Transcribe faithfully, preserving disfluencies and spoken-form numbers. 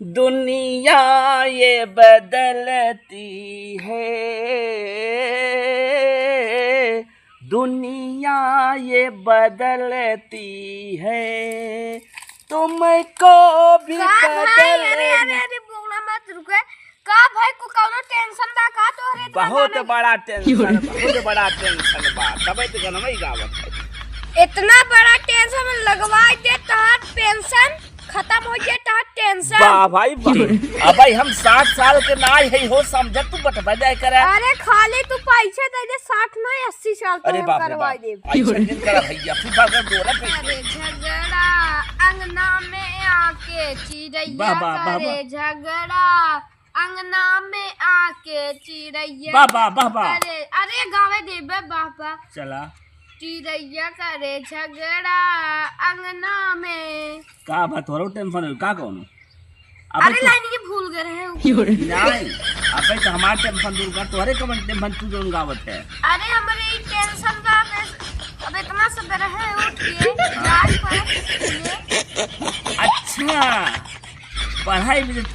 दुनिया ये बदलती है, दुनिया ये बदलती है, तुमको भी का भाई, अरे, बदलना। अरे, अरे, बोला मत, रुके। का भाई, को कौनो tension बा का तोहरे इतना बहुत बड़ा tension, बहुत बड़ा tension बा, तबे तो गनवा ही गावत है। इतना बड़ा tension लगवा दे, तोहार pension खत्म हो जाए, तोहार tension। वाह भाई वाह। अबे हम साठ साल के ना है हो, समझ तू बटवा जाए करे। अरे खाली तू पैसे दे दे, साठ ना, अस्सी साल तो अरे हम बाप रे करवा बाप। देब। ऐसा नहीं करा भैया, तू का कर बोला कैसे? अरे झगड़ा अंगना में आके चिड़ैया वाह, वाह, वाह, करे वाह। झगड़ा अंगना में आके चिड़ैया। वाह, वाह, वाह, वाह। अरे, अरे, गावे देबे, वाह, वाह। चला। चिड़ैया करे झगड़ा अंगना में। का बा, तोहरो tension है, का कौनो? अबे अरे, तो लाइन के भूल गए रहे हो। नहीं, अबे तो हमार tension दूर कर, तोहरे कौन tension तू जौन गावत है? अरे, हमरे ई tension बा, अब, अब इतना सवेरे है उठ के, जाए पड़े स्कूले। अच्छा, पढ़ाई में